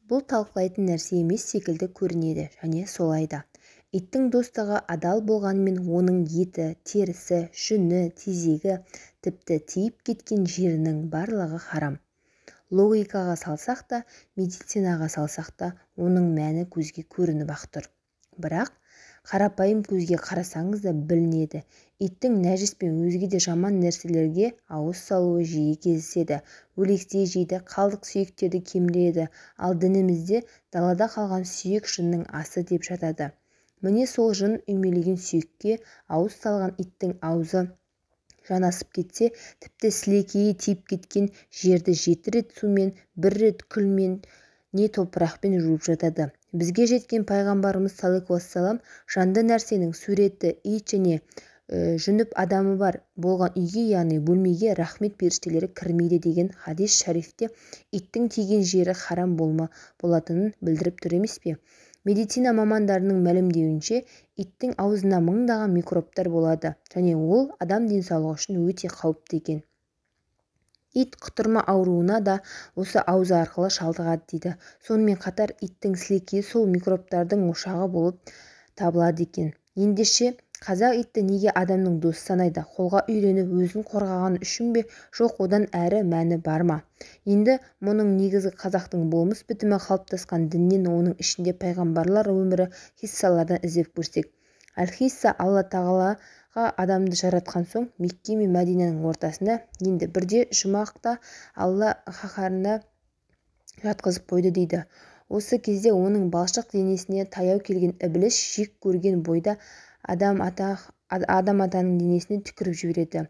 Бұл талқылайтын нәрсе емес секілді көрінеді және солай да. Иттің достығы адал болғанымен оның еті, терісі, жүні, тезегі, тіпті тиіп кеткен жерінің барлығы харам. Логикаға салсақ та, медицинаға салсақ та, оның мәні көзге көрініп-ақ тұр. Бірақ қарапайым көзге қарасаңыз да білінеді. Иттің нәжіс пен өзге де жаман нәрселерге ауыз салуы жиі кездеседі. Өлексе жейді, қалдық сүйектерді кеміреді. Ал дінімізде далада қалған сүйек жынның асы деп жатады. Міне сол жын үймелеген сүйекке ауыз салған иттің аузы жанасып кетсе, тіпті сілекейі тиіп кеткен жерді 7 рет сумен, 1 рет күлмен, не топырақпен жуып жатады. Бізге жеткен пайғамбарымыз саллаллаху алейхи жанды нәрсенің суреті ит және жүніп адамы бар болған үйге, яғни бөлмеге рахмет періштелері кірмейді деген хадис шарифте иттің тиген жері харам болатынын білдіріп тұр емес пе? Медицина мамандарының мәлімдеуінше, иттің аузында мыңдаған микробтар болады және ол адам денсаулығы үшін өте қауіпті екен. Ит құтырма ауруына да осы аузы арқылы шалдығады дейді. Сонымен қатар иттің сілекейі сол микробтардың ошағы болып табылады екен. Ендеше, қазақ итті неге адамның досы санайды? Қолға үйреніп, өзін қорғаған үшін бе? Жоқ, одан әрі мәні бар ма? Енді мұның негізі қазақтың болмыс бітімі қалыптасқан діннен, оның ішінде пайғамбарлар өмірі хиссалардан іздеп көрсек. Әлхисса Алла тағалаға адамды жаратқан соң Мекке мен Мәдинаның ортасында, енді бірде жұмақта Алла қаһарына жатқызып қойды дейді. Осы кезде оның балшық денесіне таяу келген ібіліс жек көрген бойда адам атаның денесіне түкіріп жібереді.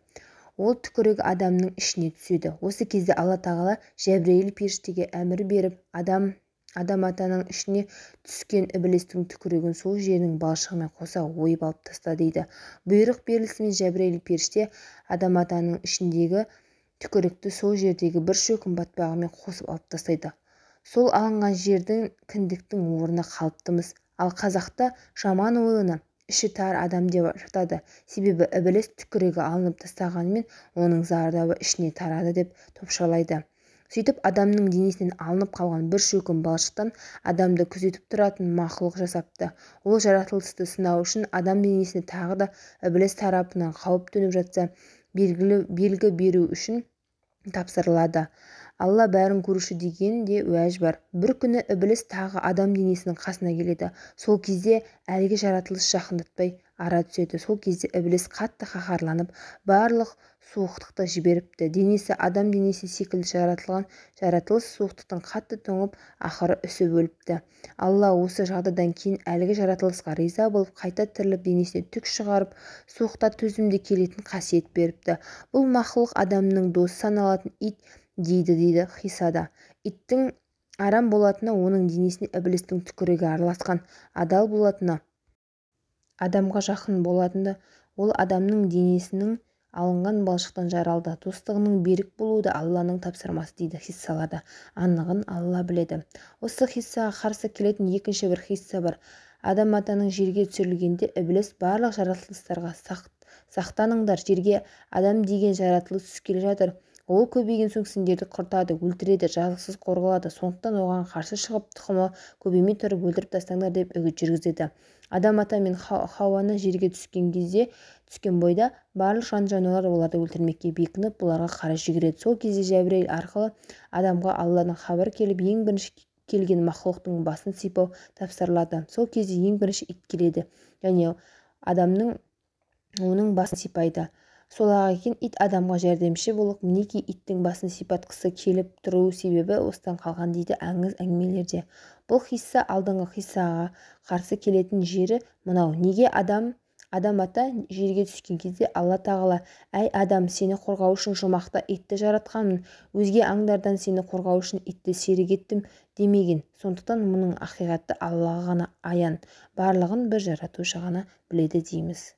Ол түкірігі адамның ішіне түседі. Осы кезде Алла тағала Жәбірейіл періштеге әмір беріп, адам атаның ішіне түскен ібілістің түкірігін сол жерінің балшығымен қоса ойып алып таста дейді. Бұйрық берілісімен Жәбірейіл періште адам атаның ішіндегі түкірікті сол жердегі бір шөкім батпағымен қосып алып тастайды. Сол алынған жердің кіндіктің орны қалыптымыз. Ал қазақта жаман ойлыны іші тар адам деп жатады. Себебі ібіліс түкірігі алынып тастағанымен оның зардабы ішіне тарады деп топшылайды. Сөйтіп адамның денесінен алынып қалған бір шөкім балшықтан адамды күзетіп тұратын мақұлық жасапты. Ол жаратылысты сынау үшін адам денесіне тағы да ібіліс тарапынан қауіп төніп жатса, белгі беру үшін тапсырылады. Алла бәрін көруші деген де уәж бар. Бір күні ібіліс тағы адам денесінің қасына келеді. Сол кезде әлгі жаратылыс жақындатпай ара түседі. Сол кезде ібіліс қатты қаһарланып, барлық суықтықты жіберіпті. Денесі адам денесі секілді жаратылған жаратылыс суықтықтан қатты тоңып, ақыры үсіп өліпті. Алла осы жағдайдан кейін әлгі жаратылысқа риза болып, қайта тіріліп денесіне түк шығарып, суықта төзімді келетін қасиет беріпті. Бұл мақұлық адамның досы саналатын ит дейді хиссада. Иттің арам болатыны оның денесіне ібілістің түкірігі араласқан, адал болатыны адамға жақын болатыны ол адамның денесінің алынған балшықтан жаралды. Достығының берік болуы да Алланың тапсырмасы дейді хиссаларда. Анығын Алла біледі. Осы хиссаға қарсы келетін екінші бір хисса бар. Адам атаның жерге түсірілгенде ібіліс барлық жаратылыстарға сақтаныңдар, жерге адам деген жаратылыс түскелі жатыр. Ол көбейген соң сендерді құртады, өлтіреді, жазықсыз қорғалады. Сондықтан оған қарсы шығып, тұқымы көбеймей тұрып өлтіріп тастаңдар деп үгіт жүргізеді. Адам ата мен Хауаны жерге түскен бойда барлық жан-жануарлар оларды өлтірмекке бекініп, бұларға қарай жүгіреді. Сол кезде Жәбірейіл арқылы адамға Алладан хабар келіп, ең бірінші келген мақұлықтың басын сипау тапсырылады. Сол кезде ең бірінші ит келеді және адамның оның басын сипайды. Сол-ақ екен ит адамға жәрдемші болып, мінекей иттің басын сипатқысы келіп тұру себебі осыдан қалған дейді аңыз әңгімелерде. Бұл хисса алдыңғы хиссаға қарсы келетін жері мынау. Неге адам ата жерге түскен кезде Алла тағала, әй адам, сені қорғау үшін жұмақта итті жаратқанмын, өзге аңдардан сені қорғау үшін итті серік еттім демеген. Сондықтан мұның ақиқаты Аллаға ғана аян, барлығын бір жаратушы ғана біледі дейміз.